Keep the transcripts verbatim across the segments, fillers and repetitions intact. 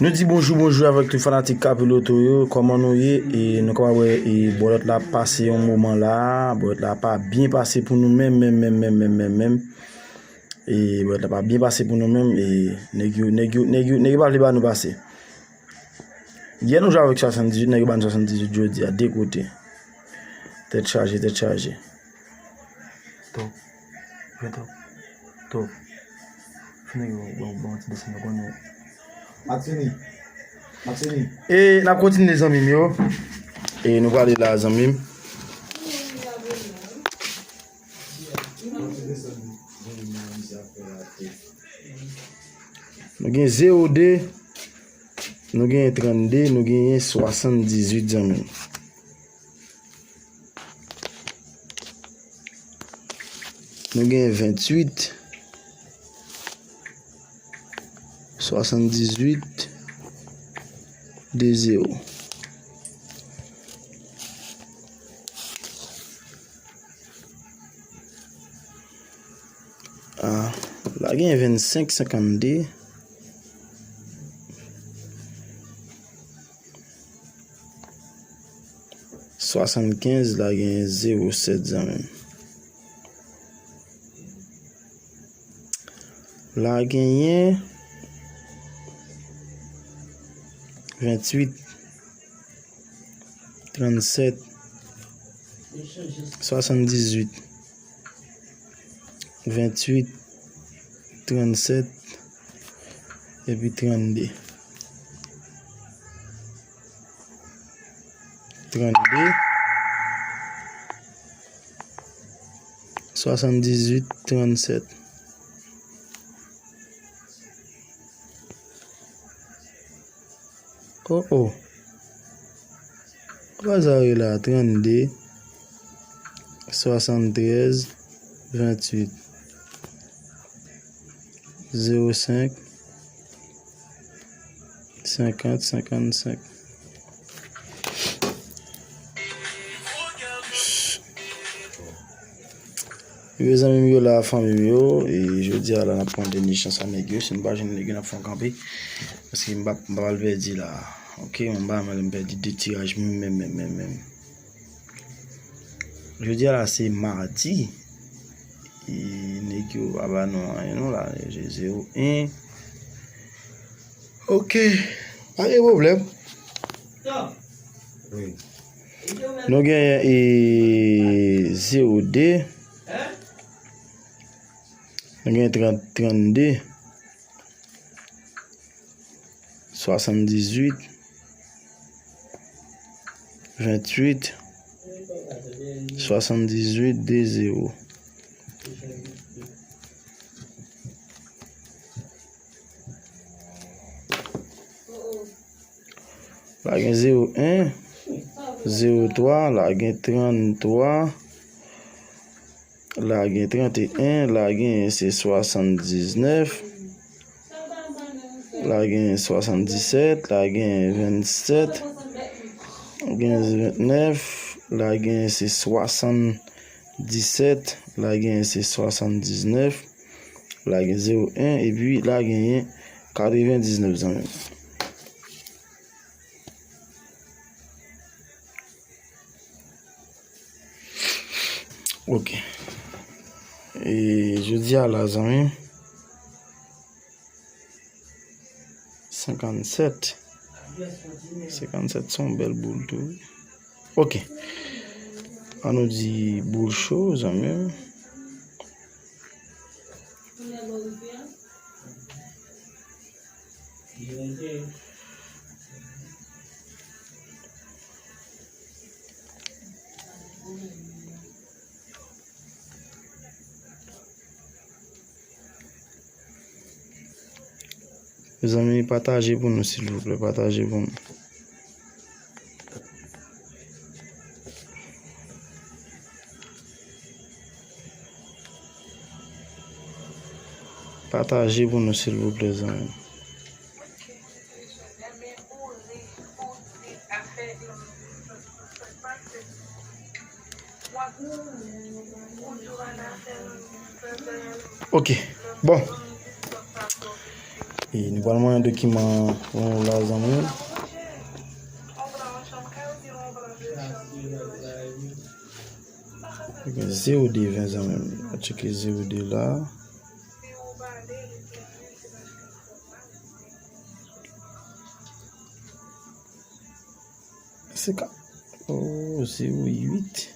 Nou di bonjou, bonjou avèk tout fanatik Kapiloto yo. Kòman nou ye? E nou kapab wè, e bòlèt la pase yon moman la. Bòlèt la pa byen pase pou nou menm, menm, menm, menm, menm, menm, menm. E bòlèt la pa byen pase pou nou menm. E nèg yo, nèg yo, nèg yo, nèg yo pa vle ba nou pase. Yè nou jwe avèk swasanndizuit, nèg yo ba nou swasanndizuit jodi a, de kote. Tèt chaje, tèt chaje. Top. Jwe top. Top. Fini, bon, bon, bon, ti desann, nou konnen. Matini. Matini. E n ap kontinye, zanmi m yo. E nou prale la, zanmi m. Nou gen zewo de, nou gen trannde, nou gen swasanndizuit, zanmi m. Nou gen venntuit, swasanndizuit, de zewo. Ah, la gen vennsenk, senkannde. Swasannkenz, la gen zewo sèt, zanmi m. La genyen venntuit, trannsèt, swasanndizuit, venntuit, trannsèt, epi trannde. Trannde, swasanndizuit, trannsèt. Oh, oh. Kòman sa ye la? Trannde, swasanntrèz, venntuit, zewo senk, senkant, senkannsenk. Yo, zanmi m yo la, fanmi m yo, e jodi a la, n ap pran dènye chans a nèg yo. Si nou pa jwenn nèg yo, n ap fè yon kanpe. Paske m pa, m pa pral pèdi la. Ok, m pa pral pèdi de tiraj menm, menm, menm, menm, menm. Jodi a la, se madi. E nèg yo pa ba nou anyen non la, se zewo en. Ok, pa gen pwoblèm. Nou gen, e, zewo de. Nou gen trant, trannde. Swasanndizuit, venntuit, swasanndizuit, de zewo. La gen zewo en, zewo twa, la gen tranntwa, la gen tranteyen, la gen se swasanndiznèf, la gen swasanndisèt, la gen vennsèt, gen ventnèf, la gen se swasanndisèt, la gen se swasanndiznèf, la gen zewo en, epi la genyen katrevendiznèf, zanmi m. Ok. E jodi a la, zanmi, senkannsèt. Senkannsèt se yon bèl boul tou. Ok. An nou di boul cho, zanmi. Mezanmi, pataje pou nou, silvouplè, pataje pou nou. Pataje pou nou, silvouplè, zanmi. Ok. Bon. E nou pral mande dokiman pou nou la, zanmi. Gen zewo de ven, zanmi. A tcheke zewo de la. Se ka. Oh, zewo uit.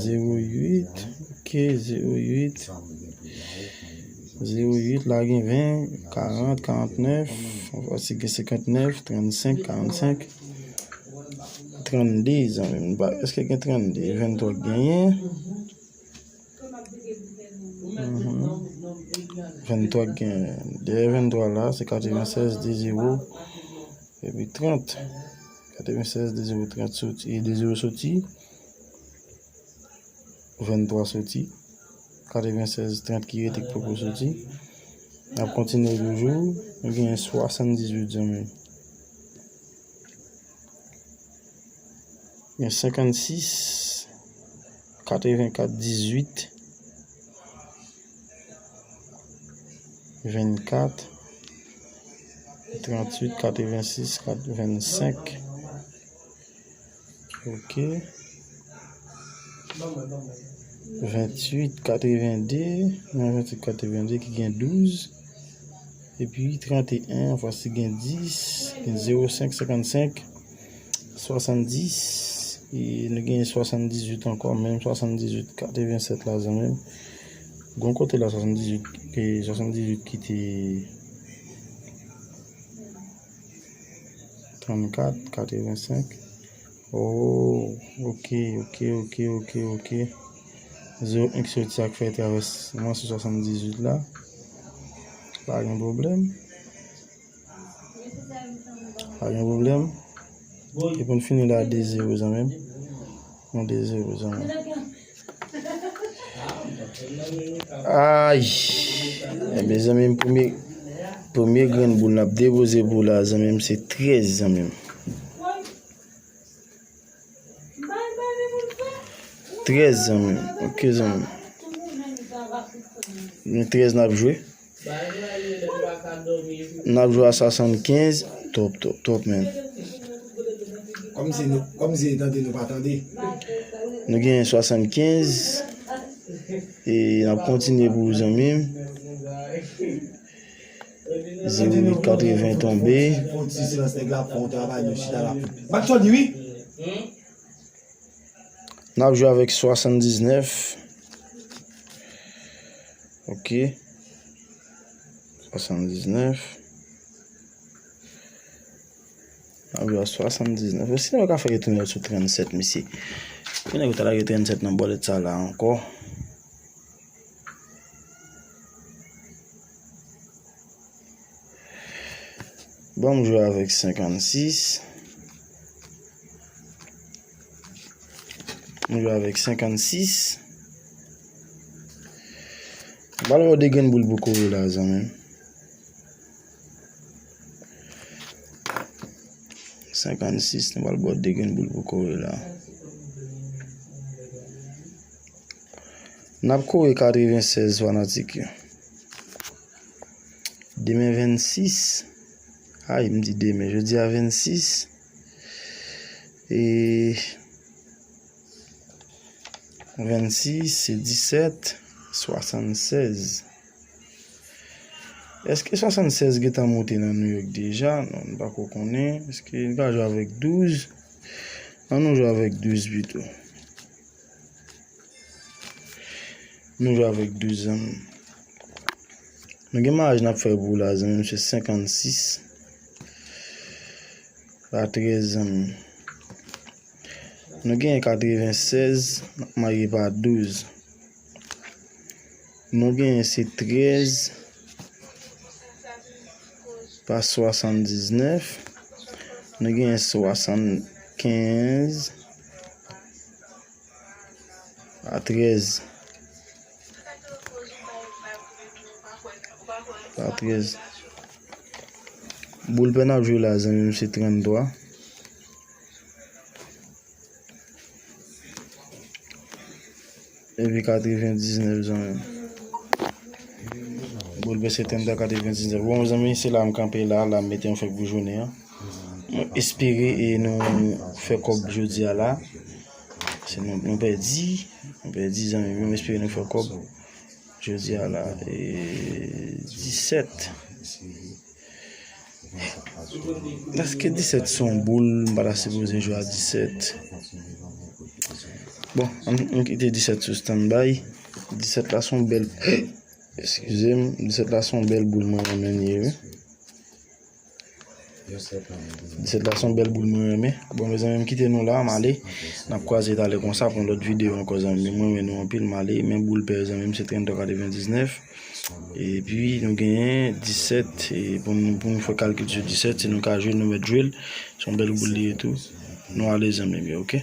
Zewo uit. Ok, zewo uit. Zewo uit, la gen ven, karant, karantnèf, anfwa si gen senkantnèf, trannsenk, karannsenk, trannde, zanmi m. Èske gen trannde? Venntwa k genyen. Mhm. Venntwa k genyen. Dèyè venntwa la, se katrevensèz, de zewo, epi trant. Katrevensèz, de zewo, trant soti, e de zewo soti. Venntwa soti. Katrevensèz, trant ki rete k poko soti. N ap kontinye toujou. Nou genyen swasanndizuit, zanmi. Gen senkannsis, katrevenkat, dizuit, vennkat, tranntuit, katrevensis, vennsenk. Ok. Ventuit, katrevende, non, ventuit, katrevende ki gen douz. Epi tranteyen, anfwa si gen dis, gen zewo senk, senkannsenk, swasanndis, e nou gen swasanndizuit ankò, menm swasanndizuit, katrevensèt la, zanmi m. Gon kote la, swasanndizuit, e swasanndizuit ki te trannkat, katrevensenk. Oh, ok, ok, ok, ok, ok. Zewo en ki soti ak fè travèsman sou swasanndizuit la. Pa gen pwoblèm. Pa gen pwoblèm. E pou n fini la, de zewo, zanmi m. Yon de zewo, zanmi m. Ay! Ebyen, zanmi m, premye, premye grenn boul n ap depoze pou la, zanmi m, se trèz, zanmi m. Trèz, zanmi m. Ok, zanmi m. Men trèz n ap jwe. N ap jwe a swasannkenz. Twòp, twòp, twòp, men. Kòmsi nou, kòmsi tande nou pa tande. Nou gen swasannkenz. E n ap kontinye pou ou, zanmi m. Zewo uit katreven tonbe. Fon ti silans, nèg la ap fè yon travay, nou chita la. Bak Chòdi, wi. N ap jwe avèk swasanndiznèf. Ok. Swasanndiznèf. N ap jwe a swasanndiznèf. Si nou ka fè retounen sou trannsèt, mesye. Pou nèg yo ta lage trannsèt nan bòlèt sa la ankò. Ban m jwe avèk senkannsis. M jwe avèk senkannsis. M pral ba w de grenn boul pou kore la, zanmi m. Senkannsis, nou pral ba w de grenn boul pou kore la. N ap kore katrevensèz, fanatik yo. Demen vennsis. Ay, m di demen. Jodi a vennsis. E vennsis, se disèt, swasannsèz. Èske swasannsèz gentan monte nan New York deja? Non, n pako konnen. Èske n ka jwe avèk douz? Ann nou jwe avèk douz pito. Nou jwe avèk douz, zanmi m. Nou gen maraj n ap fè pou la, zanmi m, se senkannsis pa trèz, zanmi m. Nou gen katrevensèz, n ap marye pa douz. Nou gen se trèz pa swasanndiznèf. Nou gen swasannkenz pa trèz. Pa trèz. Boul pè n ap jwe la, zanmi m, se tranntwa. Epi katrevendiznèf, zanmi m. Boul pèse trannde katrevendiznèf. Bon, mezanmi, se la m kanpe la, la m mete yon fèk pou jounen an. Mwen espere e nou fè kòb jodi a la. Se nou, nou pèdi, nou pèdi zanmi, mwen espere nou fè kòb jodi a la. E disèt. Èske disèt se yon boul? M pa ta sipoze jwe a disèt. Bon, ann, ann kite disèt sou standby. Disèt la se yon bèl, eskize m, disèt la se yon bèl boul mwen renmen li ye, wi. Disèt la se yon bèl boul mwen renmen. Bon, mezanmi, m kite nou la, m ale. N ap kwaze talè konsa pou yon lòt videyo ankò, zanmi. Mwen renmen nou anpil, m ale. Men boul pè, zanmi m, se trannde katrevendiznèf. Epi, nou genyen disèt. E pou nou, pou nou fè kalkil sou disèt, si nou ka jwe l, nou mèt jwe l. Se yon bèl boul li ye tou. Nou ale, zanmi m yo, oke?